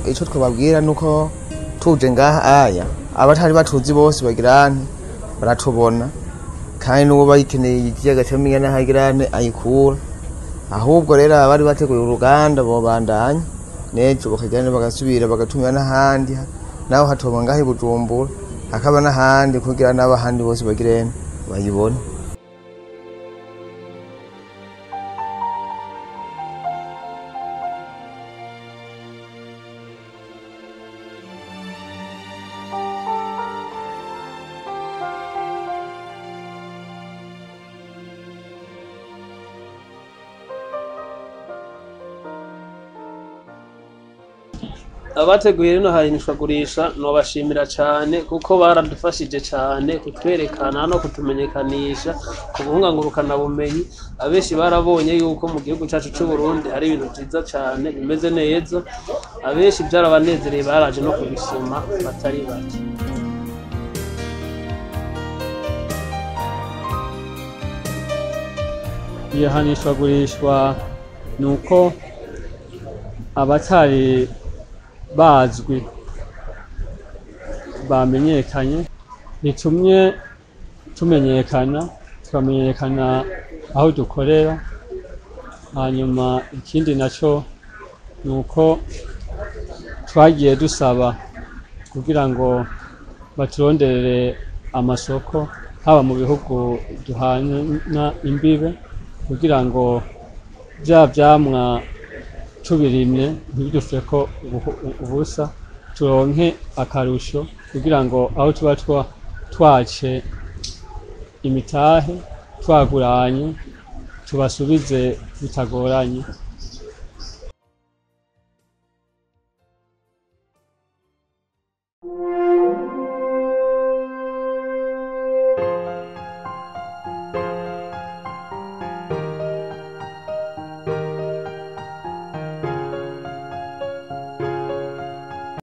Ico twababwira nuko tuje ngaha aya abatari batuzi bose bagirane baratubona, kandi n'uwo bayikeneye ikiyaga ca Miyana hagirane ayikura. Ahubwo rero abari bateguye uruganda bobandanya n'ejo bakajyana bagasubira bagatumira n'ahandi, naho hatoba ngaha i Bujumbura hakaba n'ahandi kugira n'abahandi bose bagirene bayibone. Abateguye rino hayanishwagurisha nobashimira cane kuko baradufashije cane kutwerekana no kutumenyekanisha ku buhungangurukana bumenyi. Abenshi barabonye yuko mu gihugu cacu c'u Burundi hari ibintu vyiza cane bimeze neza, abenshi vyarabanezereye baraje no kubisoma batari bake. Iyo hanishwagurishwa nuko abatari bazwi bamenyekanye, bitumye tumenyekana, tukamenyekana aho dukorera. Hanyuma ikindi naco nuko twagiye dusaba kugira ngo baturonderere amasoko haba mu bihugu duhana imbibe, kugira ngo vya vyamwa tubirimye ntibidufeko ubusa, turonke akarusho kugira ngo aho tuba twace imitahe twaguranye tubasubize bitagoranye.